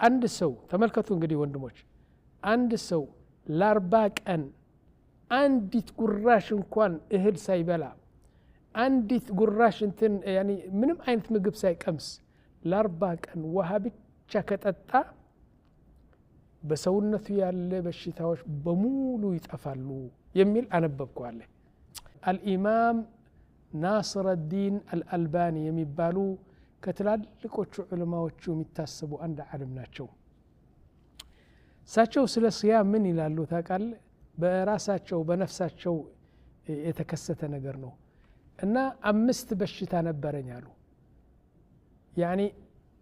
አንድ ሰው ተመልከቱ እንግዲህ ወንድሞች፣ አንድ ሰው ለ40 ቀን አንዲት ጉራሽ እንኳን እህል ሳይበላ፣ አንዲት ጉራሽ እንትን ያኒ ምንም አይነት ምግብ ሳይቀምስ ለ40 ቀን ውሃ ብቻ ከጠጣ በሰውነቱ ያለ በሽታዎች በሙሉ ይጠፋሉ የሚል አነበብኩ አለ። አልኢማም ናስረዲን አልአልባኒ የሚባሉ ከትላልቆቹ ዑለማዎቹ የሚታሰቡ አንድ ዓለም ናቸው። እሳቸው ስለ ስያም ምን ይላሉ ታውቃለህ? በራሳቸው በነፍሳቸው የተከሰተ ነገር ነው። እና 5 በሽታ ነበረኝ አሉ። ያኒ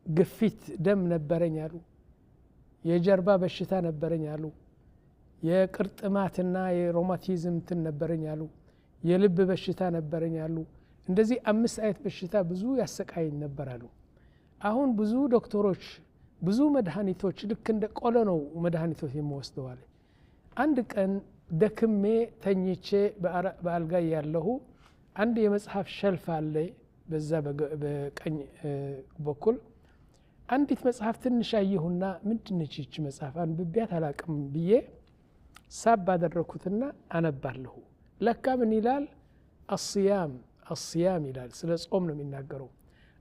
ግፊት ደም ነበረኝ አሉ። የጀርባ በሽታ ነበረኝ አሉ። የቅርጥማትና የሮማቲዝም እንትን ነበረኝ አሉ። የልብ በሽታ ነበረኝ አሉ። እንደዚህ 5 አይነት በሽታ ብዙ ያሰቃየኝ ነበር አሉ። አሁን ብዙ ዶክተሮች ብዙ መድኃኒቶች ልክ እንደ ቆሎ ነው መድኃኒቶች የምወስደው አለ። አንድ ቀን ደክሜ ተኝቼ በአልጋ ያለሁ አንድ የመጽሐፍ ሸልፍ አለ በዛ በቀኝ በኩል አንዲት መጽሐፍ ትንሽ አየሁና ምንድነች ይህች መጽሐፍ አንብቤያት አላቅም ብዬ ሳብ አደረኩትና አነባለሁ። ለካ ምን ይላል? አስያም አስያም ይላል። ስለ ጾም ነው የሚናገረው።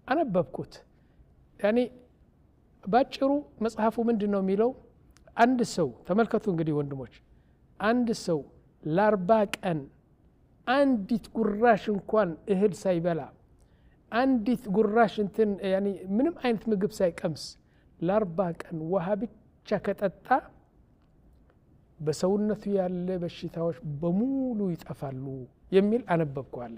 አነበብኩት። ያኒ ባጭሩ መጽሐፉ ምንድነው የሚለው? አንድ ሰው ተመልከቱ እንግዲህ ወንድሞች፣ አንድ ሰው ለ40 ቀን አንዲት ጉራሽ እንኳን እህል ሳይበላ፣ አንዲት ጉራሽ እንትን ያኒ ምንም አይነት ምግብ ሳይቀምስ ለ40 ቀን ውሃ ብቻ ከጠጣ በሰውነቱ ያለ በሽታዎች በሙሉ ይጠፋሉ የሚል አነበብኩ አለ።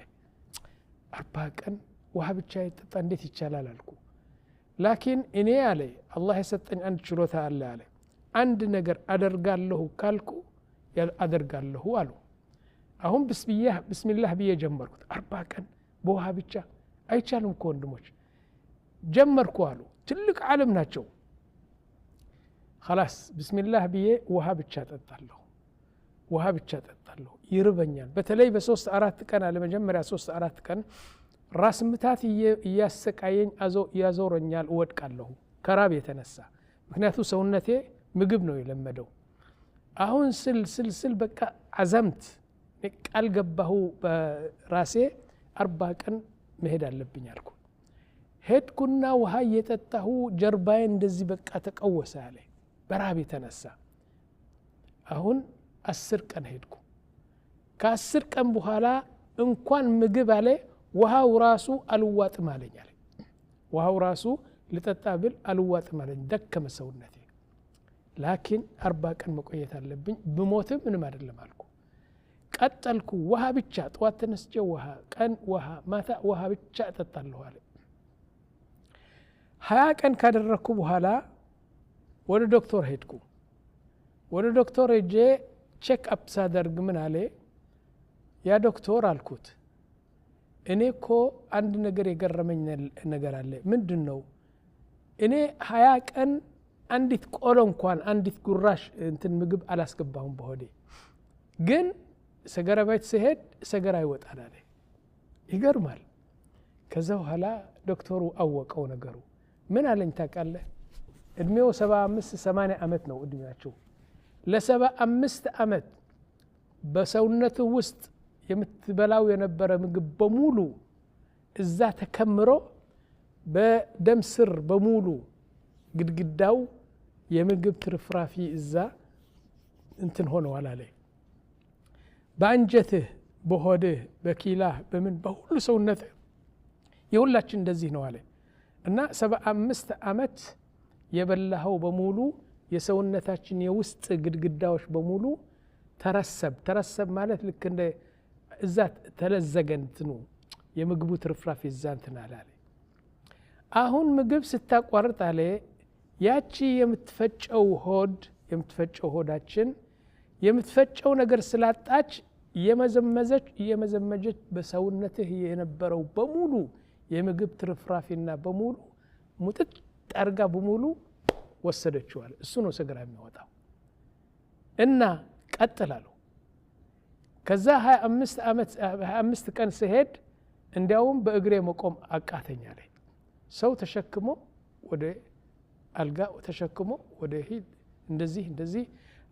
40 ቀን ውሃ ብቻ ይጠጣ እንዴት ይቻላል አልኩ። ላኪን እኔ አለ አላህ የሰጠኝ አንድ ችሎታ አለ አለ። አንድ ነገር አደርጋለሁ ካልኩ አደርጋለሁ አሉ። አሁን ብስሚላህ ብዬ ጀመርኩት። 40 ቀን በውሃ ብቻ አይቻልም እኮ ወንድሞች፣ ጀመርኩ አሉ። ትልቅ ዓለም ናቸው። خلاص ብስሚላህ ብዬ ውሃ ብቻ ጠጣለሁ፣ ውሃ ብቻ ጠጣለሁ። ይርበኛል። በተለይ በሶስት አራት ቀን አለ መጀመሪያ 3-4 ቀን ራስ ምታት እያሰቃየኝ ያዞረኛል፣ እወድቃለሁ ከራብ የተነሳ። ምክንያቱ ሰውነቴ ምግብ ነው የለመደው። አሁን ስል ስል ስል በቃ አዘምት ቃል ገባሁ በራሴ 40 ቀን መሄድ አለብኝ አልኩ። ሄድኩና ውሃ እየጠጣሁ ጀርባዬ እንደዚህ በቃ ተቀወሰ አለ በራብ የተነሳ። አሁን 10 ቀን ሄድኩ። ከ10 ቀን በኋላ እንኳን ምግብ አለ ውሃው ራሱ አልዋጥም አለኝ አለ። ውሃው ራሱ ልጠጣ ብል አልዋጥም አለኝ፣ ደከመ ሰውነቴ። ላኪን 40 ቀን መቆየት አለብኝ ብሞትም ምንም አይደለም አልኩ። ቀጠልኩ። ውሃ ብቻ ጠዋት ተነስቼ ውሃ፣ ቀን ውሃ፣ ማታ ውሃ ብቻ እጠጣለሁ አለ። 20 ቀን ካደረኩ በኋላ ወደ ዶክተር ሄድኩ። ወደ ዶክተር ሄጄ ቼክ አፕ ሳደርግ ምን አለ ያ ዶክተር አልኩት፣ እኔ እኮ አንድ ነገር የገረመኝ ነገር አለ። ምንድነው? እኔ 20 ቀን አንዲት ቆሎ እንኳን አንዲት ጉራሽ እንትን ምግብ አላስገባሁም በሆዴ፣ ግን ሰገራ ቤት ስሄድ ሰገራ ይወጣል አለ። ይገርማል። ከዛ በኋላ ዶክተሩ አወቀው ነገሩ። ምን አለኝ ታውቃለህ? እድሜው 75-80 ዓመት ነው እድሜያቸው። ለ75 ዓመት በሰውነቱ ውስጥ የምትበላው የነበረ ምግብ በሙሉ እዛ ተከምሮ በደም ስር በሙሉ ግድግዳው የምግብ ትርፍራፊ እዛ እንትን ሆነዋል አለ። በአንጀትህ በሆድህ በኪላህ በምን በሁሉ ሰውነትህ የሁላችን እንደዚህ ነው አለ። እና 75 ዓመት የበላኸው በሙሉ የሰውነታችን የውስጥ ግድግዳዎች በሙሉ ተረሰብ። ተረሰብ ማለት ልክ እንደ እዛ ተለዘገ እንትኑ የምግቡ ትርፍራፊ እዛ እንትን አለ አለ። አሁን ምግብ ስታቋርጥ አለ ያቺ የምትፈጨው ሆድ የምትፈጨው ሆዳችን የምትፈጨው ነገር ስላጣች እየመዘመዘች እየመዘመጀች በሰውነትህ የነበረው በሙሉ የምግብ ትርፍራፊና በሙሉ ሙጥጥ አርጋ በሙሉ ወሰደችው አለ። እሱ ነው ሰገራ የሚወጣው። እና ቀጥላሉ። ከዛ 25 ዓመት 25 ቀን ስሄድ እንዲያውም በእግሬ መቆም አቃተኝ አለ። ሰው ተሸክሞ ወደ አልጋ ተሸክሞ ወደ ሂድ እንደዚህ እንደዚህ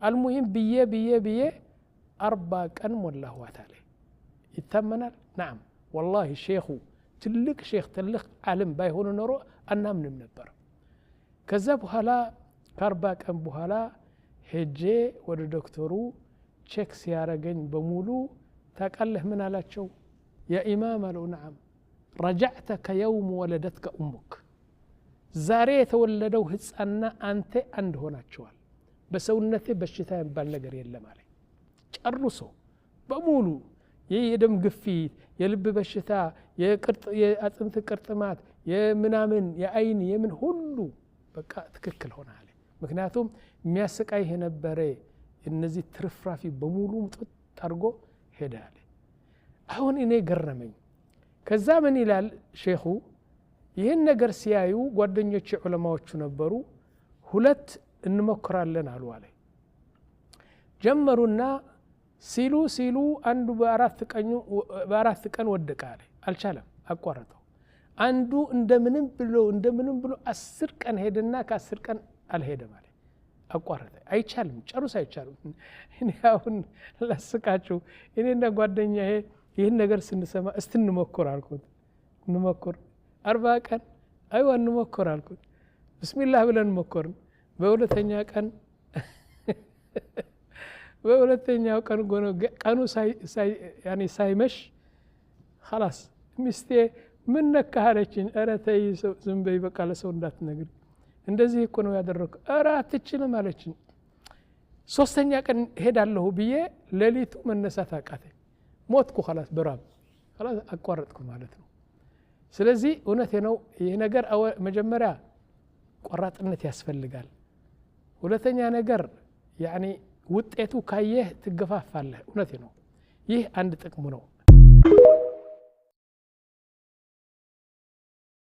አልሙሂም ብዬ ብዬ ብዬ 40 ቀን ሞላኋት አለ። ይታመናል? ናም ወላሂ ሼኹ ትልቅ ሼኽ ትልቅ ዓለም ባይሆኑ ኖሮ አናምንም ነበር። ከዛ በኋላ ከ40 ቀን በኋላ ሄጄ ወደ ዶክተሩ check ሲያረገኝ በሙሉ ታውቃለህ ምን አላቸው? يا ኢማም አለው نعم رجعت كيوم ولدتك أمك፣ ዛሬ የተወለደው ህፃንና አንተ አንድ ሆናቸዋል። በሰውነቴ በሽታ የሚባል ነገር የለም አለ። ጨርሶ በሙሉ ይህ የደም ግፊት፣ የልብ በሽታ፣ የአጥንት ቅርጥማት፣ የምናምን የአይን የምን ሁሉ በቃ ትክክል ሆነ አለ። ምክንያቱም የሚያሰቃይህ የነበረ እነዚህ ትርፍራፊ በሙሉ ምጥጥ አድርጎ ሄደ አለ። አሁን እኔ ገረመኝ። ከዛ ምን ይላል ሼኹ፣ ይህን ነገር ሲያዩ ጓደኞቼ ዑለማዎቹ ነበሩ። ሁለት እንሞክራለን አሉ አለ። ጀመሩና ሲሉ ሲሉ አንዱ በአራት ቀን ወደቀ አለ። አልቻለም፣ አቋረጠው። አንዱ እንደምንም ብሎ እንደምንም ብሎ 10 ቀን ሄደና ከ10 ቀን አልሄደም አለ፣ አቋረጠ። አይቻልም፣ ጨርሶ አይቻልም። እኔ አሁን ላስቃችሁ፣ እኔ እንደ ጓደኛዬ ይህን ነገር ስንሰማ እስቲ እንሞክር አልኩት። እንሞክር 40 ቀን አይዋ እንሞክር አልኩት። ብስሚላህ ብለን ሞከርን። በሁለተኛ ቀን በሁለተኛው ቀን ቀኑ ሳይመሽ ኸላስ ሚስቴ ምን ነካህ አለችኝ። ኧረ ተይ ዝም በይ በቃ ለሰው እንዳትነግሪ፣ እንደዚህ እኮ ነው ያደረግኩ። ኧረ አትችልም አለችኝ። ሶስተኛ ቀን ሄዳለሁ ብዬ ሌሊቱ መነሳት አቃተኝ። ሞትኩ። ኸላስ በራብ ኸላስ አቋረጥኩ ማለት ነው። ስለዚህ እውነቴ ነው። ይህ ነገር መጀመሪያ ቆራጥነት ያስፈልጋል። ሁለተኛ ነገር ያኒ ውጤቱ ካየህ ትገፋፋለህ። እውነቴ ነው። ይህ አንድ ጥቅሙ ነው።